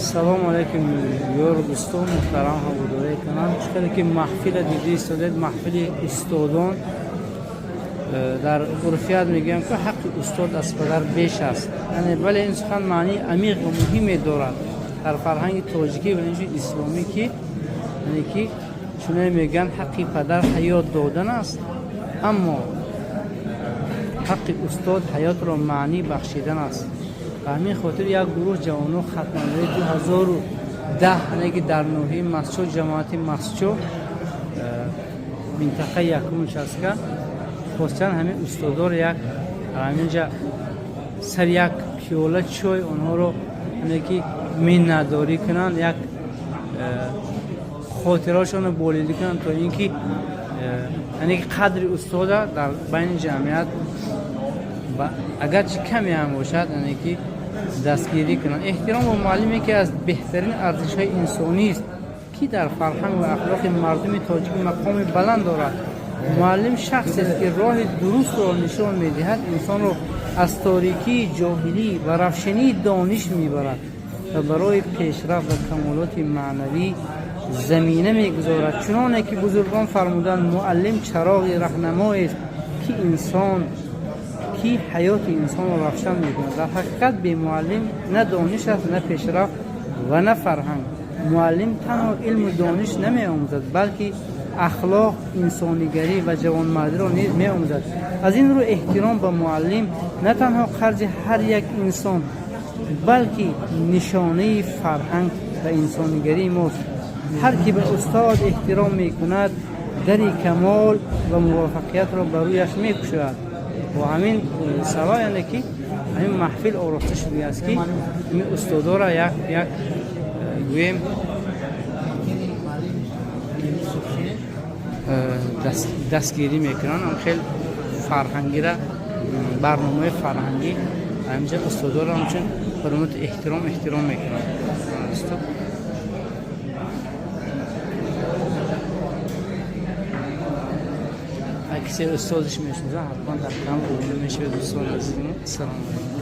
Салому алайкум, ёру дӯстон, муҳтарам ҳаводораи канал. Чӣ қадар ки маҳфила дида истодед, маҳфили устодон. Дар урфият мегӯям, ки ҳаққи устод аз падар беш аст, яъне бале, ин сухан маънии амиқ ва муҳиме дорад дар фарҳанги тоҷикӣ ва инчунин исломӣ, ки яъне ки чунон мегӯянд, ҳаққи падар ҳаёт додан аст, аммо ҳаққи устод ҳаётро маънӣ бахшидан аст. Ба ҳамин хотир як гурӯҳ ҷавонон, хатмандаи 2010, яъне ки дар ноҳияи Мастчоҳ, ҷамоати Мастчоҳ, минтақаи якум участка, хостанд ҳамин устодоро як ҳаминҷа сари як пиёла чой онҳоро, яъне ки миннатдорӣ кунанд, як хотираҳошонро болидӣ кунанд, то ин ки яъне ки қадри устода дар байни ҷамъият агарчи каме ҳам бошад, яъне ки дастгирӣ кунанд. Эҳтиром ба муаллиме, ки аз беҳтарин арзишҳои инсонист, ки дар фарҳанг ва ахлоқи мардуми тоҷик мақоми баланд дорад. Муаллим шахсест, ки роҳи дурустро нишон медиҳад, инсонро аз торикии ҷоҳилӣ ва равшании дониш мебарад ва барои пешрафт ва камолоти маънавӣ замина мегузорад. Чуноне ки бузургон фармуданд, муаллим чароғи раҳнамоест, ки инсон ки ҳаёти инсонро равшан мекунад. Дар ҳақиқат, бемуаллим на дониш аст, на пешрафт ва на фарҳанг. Муаллим танҳо илму дониш намеомӯзад, балки ахлоқ, инсонигарӣ ва ҷавонмардиро низ меомӯзад. Аз ин рӯ эҳтиром ба муаллим на танҳо қарзи ҳар як инсон, балки нишонаи фарҳанг ва инсонигарии мост. Ҳар ки ба устод эҳтиром мекунад, дари камол ва муваффақиятро ба рӯяш мекушояд. Бо ҳамин сабаб, яъне ки ҳамин маҳфил ороста шудааст, ки ҳамин устодоро як як гӯем дастгирӣ мекунанд. Ам хел фарҳангира, барномаи фарҳангӣ, ҳаминҷа устодоро ҳамчун ҳурмату эҳтиром мекунанд. Устод кисе устодиш мешиносад, ҳатман дар канал обуна мешавед. Дӯстони азизмо, салому алайкум.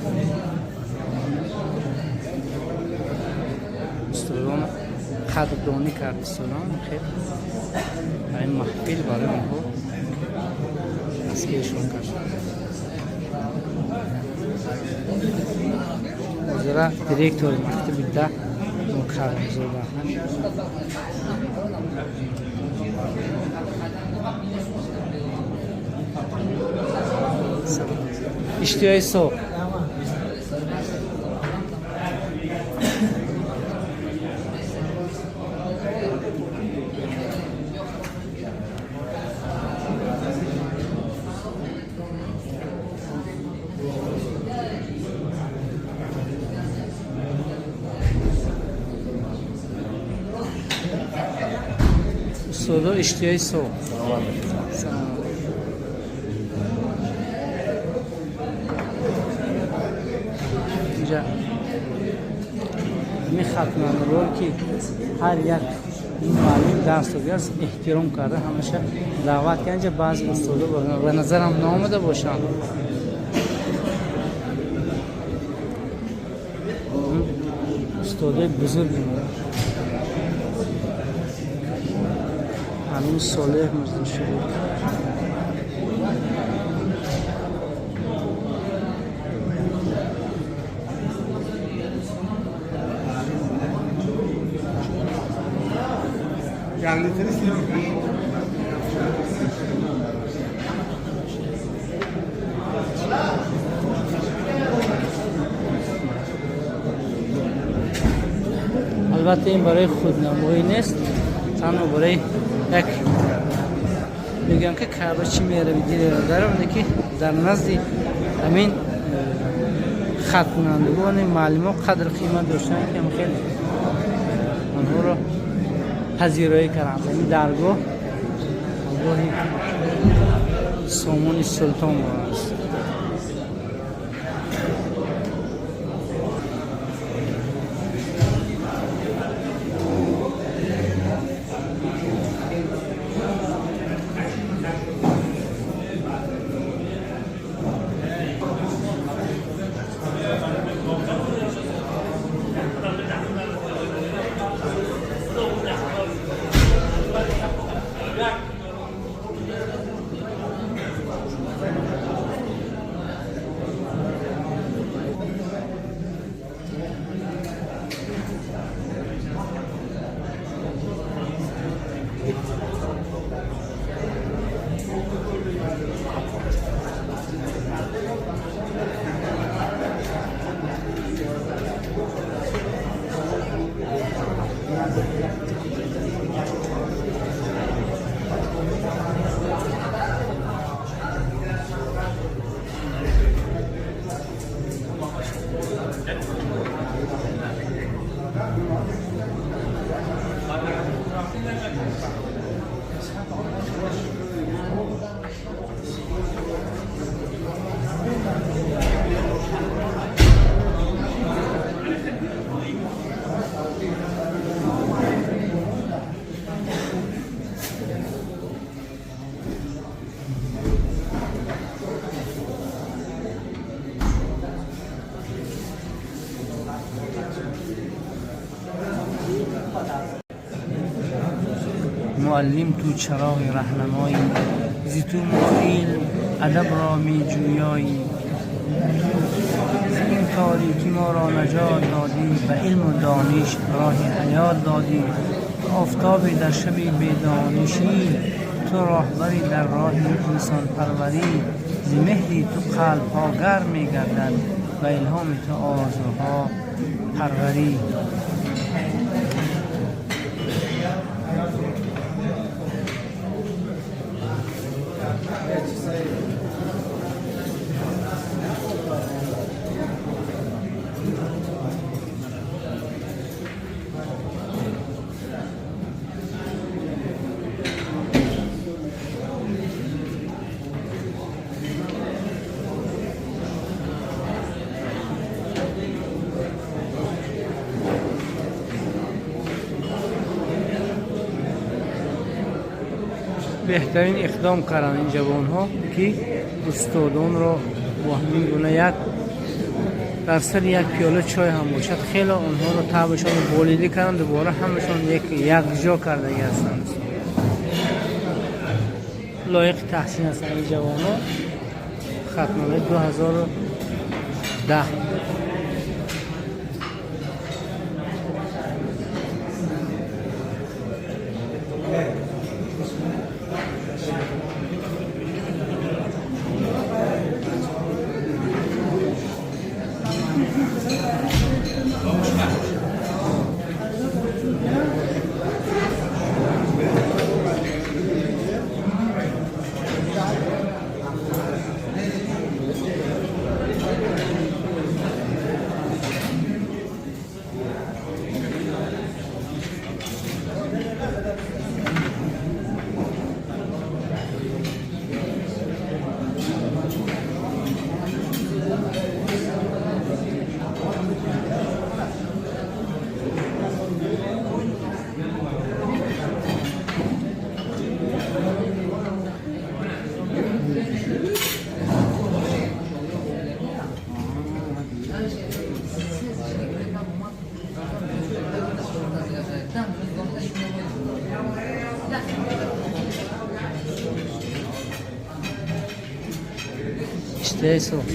Устодон қадрдонӣ кард, устодон хел ин маҳфил барои онҳо дастгиришон кард. Ҳозира директори мактаби 10 Мукаррамзода. Иштиҳои соқ. Устодо, иштиҳои соқ. Салом. Инҷа ҳамин хатмандагон, ки ҳар як муаллим дарс додааст, эҳтиром карда, ҳамаша даъват кард. Инҷа баъзе устодо ба назарам наомада бошанд. Устодои бузурги мо, Амин Солеҳ Мирзоширов. Албатта, ин барои худнамоӣ нест, танҳо барои як мегӯям, ки каъба чӣ мерави дилерадарам, ки дар назди ҳамин хатмкунандагони муаллимо қадр қимат доштанд, ки ҳам хеле онҳоро пазироӣ карданд. Ҳамин даргоҳ даргоҳи Сомони Султон аст. Муаллим, ту чароғи раҳнамоӣ, зи ту мо илм адабро меҷӯёӣ. Ту зи ин торикӣ моро наҷот додӣ, ба илму дониш роҳи ҳаёт додӣ. Ту офтобе дар шаби бедонишӣ, ту роҳбарӣ дар роҳи инсонпарварӣ. Зи меҳри ту қалбҳо гарм мегардад, ба илҳоми ту орзуҳо парварӣ. Беҳтарин иқдом карданд ин ҷавонҳо, ки устодонро бо ҳамин гуна як дар сари як пиёла чой ҳам бошад, хеле онҳоро таъбашонро болидӣ карданд, дубора ҳамашон якҷо кардагӣ ҳастанд. Лоиқи таҳсин ҳастанд ин ҷавонҳо, хатмонаи 2010. Иштаҳи.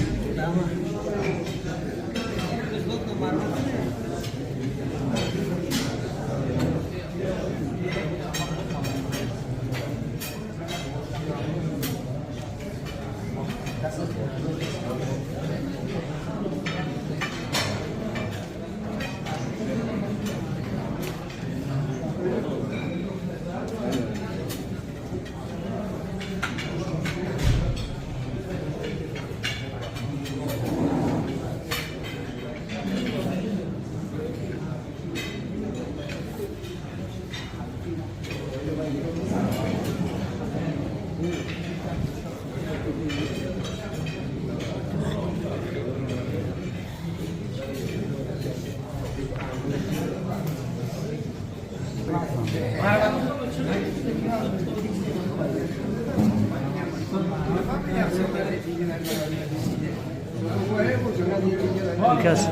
Яке аз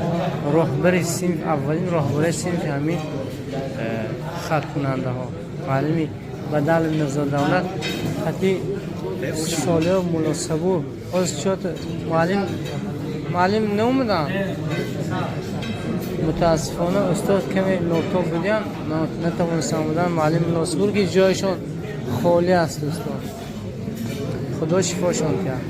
роҳбари синф, аввалин роҳбари синфи ҳамин хаткунандаҳо, муаллими Бадал Мирзо Давлат хати Солиҳ Муллосабур. Ҳоз чот муаллим наомаданд, мутаассифона. Устод каме нотоб буданд, натавонистанд омадан. Муаллим Муллосабур, ки ҷояшон холӣ аст. Устод, Худо шифошон кард.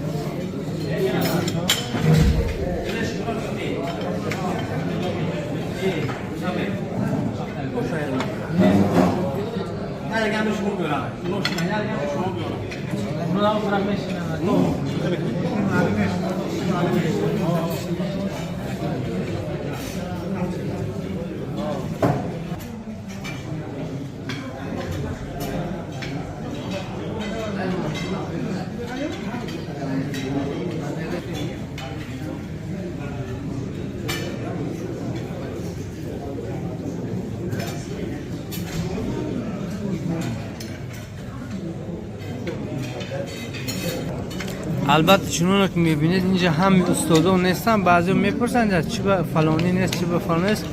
Албатта, чуноне ки мебинед, инҷа ҳами устодон нестанд. Баъзеҳо мепурсанд, чи ба фалонӣ нест, чи ба фалон нест.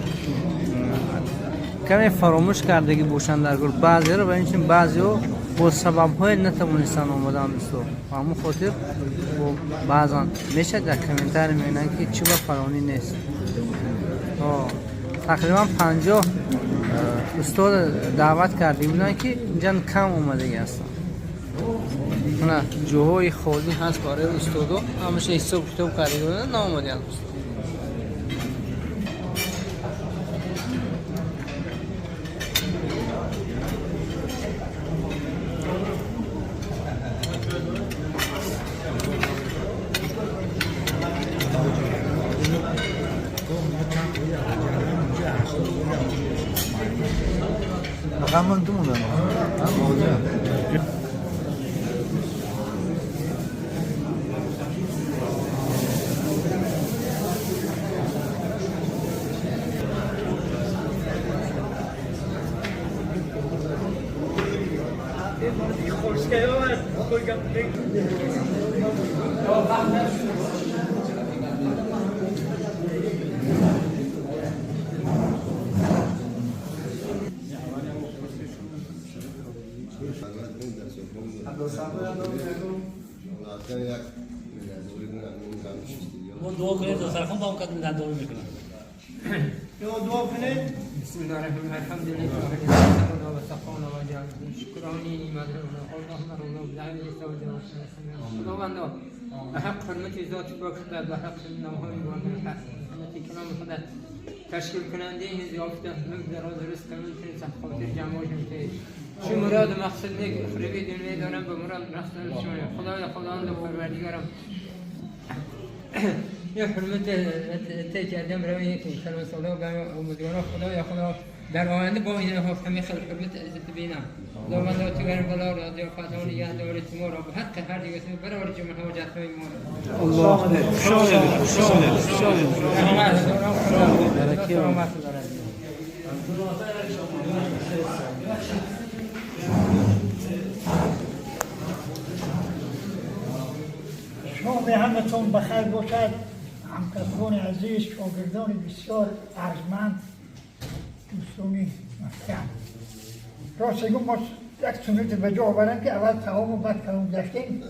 Каме фаромӯш кардагӣ бошанд дар гур баъзеро ва инчунин баъзеҳо бо сабабҳое натавонистанд омадан, дӯсто. Ба ҳамон хотир бо баъзан мешавад дар комментарий мебинанд, ки чи ба фалонӣ нест. Тақрибан 50 устод даъват карда буданд, ки инҷа кам омадагӣ ҳастанд. На ҷоҳои холӣ ҳаст барои устодо, ҳамаша ҳисоб китоб карда буданд, наомадианд устод. Ман думам. Мо дуо кунед, дастархон бо кад миннатдорӣ мекунам. Дуо кунед. بسم الله الرحمن الرحيم. الحمد لله رب العالمين وسقونا وجعلنا شكراني اللهم ربنا خداوندا، به حق حرمت ذات پاک خدا، به حق نامهای حرمت کلام خدا، تشکیل کننده این ضیافت دراز رزق من خاطر جمع باشیم که چه مراد و مقصد نیک اخروی دنیای دارم به مراد مقصد شما. خدای خداوند و پروردگارم، یه حرمت تی کردم برای یک کلمه ساله و آموزگارا. خدا یا خدا، در آینده با این همه خیلی حرمت عزت بینم. خداوند تو گرم بالا را ضیافت نگه دارید ما را به حق هر دیگه برای جمعه حاجت های ما را. الله شامل شامل. سلامت دارد. شام همتون بخیر باشد. همکسبان عزیز، شاگردان بسیار ارجمند، دوستانی محترم، راست بگم ما یک سنت به جا آوردم که اول طعام و بعد کلام گشتیم،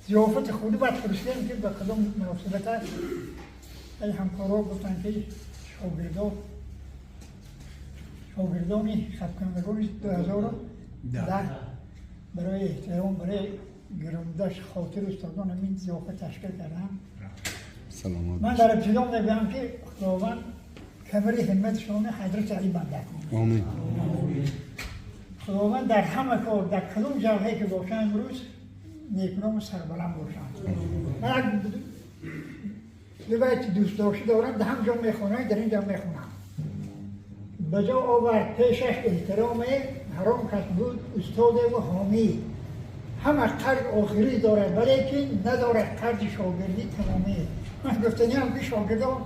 ضیافت خودی بعد فرستیم که به کدام مناسبت است. ای همکارا گفتن که شاگردانی ختمکنندگان 2010 برای احترام، برای گرامیداشت خاطر استادان همین ضیافت تشکیل کردن. سلامت. من در ابتدا میگم که خداوند کمر همت شما حضرت علی بنده کنه. آمین. خداوند در همه کار، در کدام جبهه که باشن، امروز نیکنام و سربلند باشن. من دو بیت دوست داشته دارم، در هم جا میخونم، در اینجا میخونم. به جا آورد پیشش احترام هر آن کس بود استاد و حامی، همه قرض آخری دارد ولیکن ندارد قرض شاگردی تمامی. من گفتنی هم که شاگردان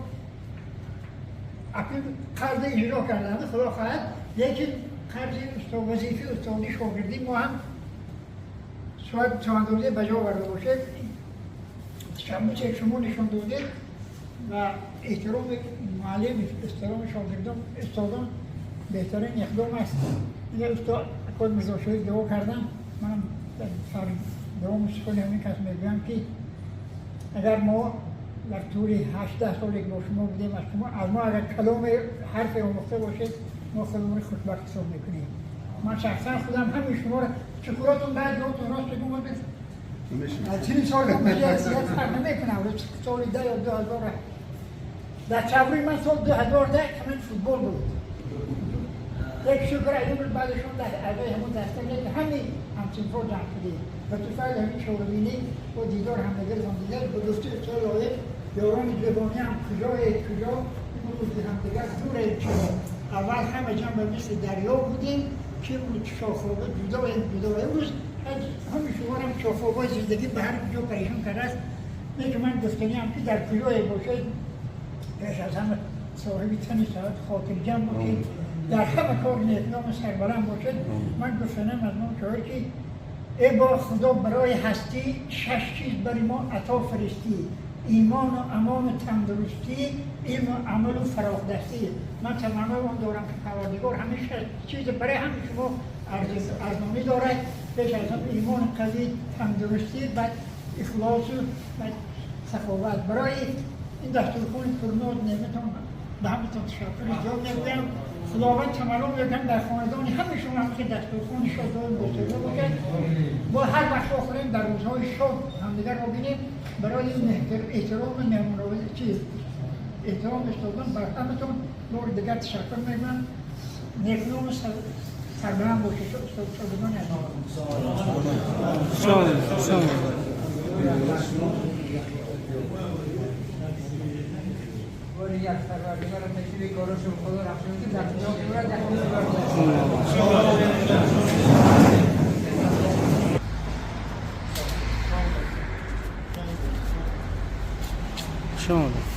اکنون قرض اجرا کردن خدا خواهد، لیکن قرض استاد، وظیفه استادی شاگردی ما هم شاید تا اندازه به جا آورده باشه. تشبث شما نشان دادید و احترام معلم، احترام شاگردان، استادان بهترین اقدام است. این استاد خود میرزا شهید دعا کردن، من در دوام سخن همین کس میگویم که اگر ما در طول 18 سال که با شما بودیم، از شما از ما اگر کلام حرف آموخته باشید، ما خودمون خوشبخت حساب میکنیم. من شخصا خودم همین شما را چکوراتون بعد یادتون راست بگم از 40 سال میشه زیاد فرق نمیکنه. سال 10 یا 2000 در چبری من سال 2010 که من فوتبال بود، یک شکر ایدون بعدشون در اعضای همون دسته که همین همچین جمع شدیم و تو فعل همین شوربینی و دیدار هم دیگر هم دیگر به گفته استاد لایق، یاران جوانی هم کجای کجا، امروز هم دیگر دور چرا. اول همه جمع مثل دریا بودیم که بود شاخابه جدا جدا، امروز همین شما هم شاخابه زندگی به هر جا پریشان کرده است. که من گفتنی هم که در کجای باشید، پیش از همه صاحب تنی ساعت خاطر جمع باشید، در همه کار نیکنام و سربلند باشد. من گفتنم از ما که ای با خدا برای هستی شش چیز برای ما عطا فرستی: ایمان و امان و تندرستی، علم و عمل و فراخ دستی. من تمنا آن دارم که پروردگار همه شش چیز برای همه شما ارزانی دارد. پیش از هم ایمان قوی، تندرستی، بعد اخلاص و بعد سخاوت. برای این دستورخون پرناز نعمتان به همتان تشکر زیاد میگویم. خداوند تمنا میکنم در خاندان همه شما هم که دستورخون شاد و گسترده باشد. با هر وقت آخرین در روزهای شاد همدیگر را بینیم. برای احترام مهمان چیز احترام استادان بر همتون بار دیگر تشکر میکنم. نیکنام و سربلند باشید استاد شاگردان عزیز. خوش آمدید، خوش آمدید. خوش آمدید. خوش آمدید.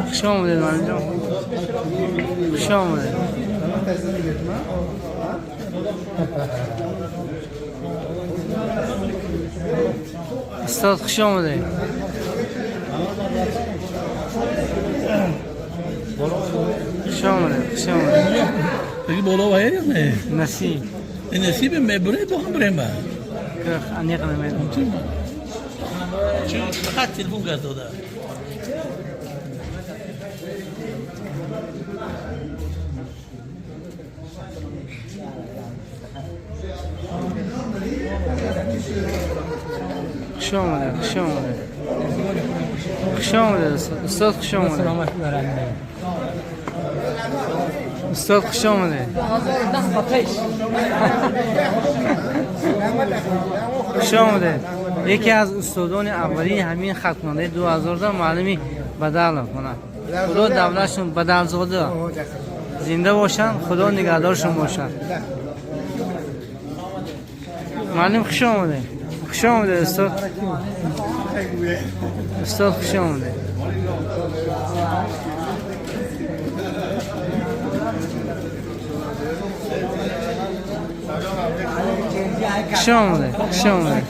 خوش آمدید معلم جان. خوش آمدید. استاد خوش آمدید. خوش آمدید، خوش آمدید. دیگه بالا باید یا نه؟ نصیب. نصیب مبره با هم بریم. که انیق نمیدونم. چون فقط تلفن گز داده. خوش آمدید، خوش آمدید. خوش آمدید استاد. استاد خوش آمدید. سلامت برنده. استاد خوش آمدید. خوش آمدید. یکی از استادان اولی همین خط کننده 2000 معلمی بدل کنه. خدا دولتشون بدلزاده. زنده باشن، خدا نگهدارشون باشن. معلم خوش آمدید. خوش آمدید استاد. استاد خوش آمدید. خوش آمدید. خوش آمدید.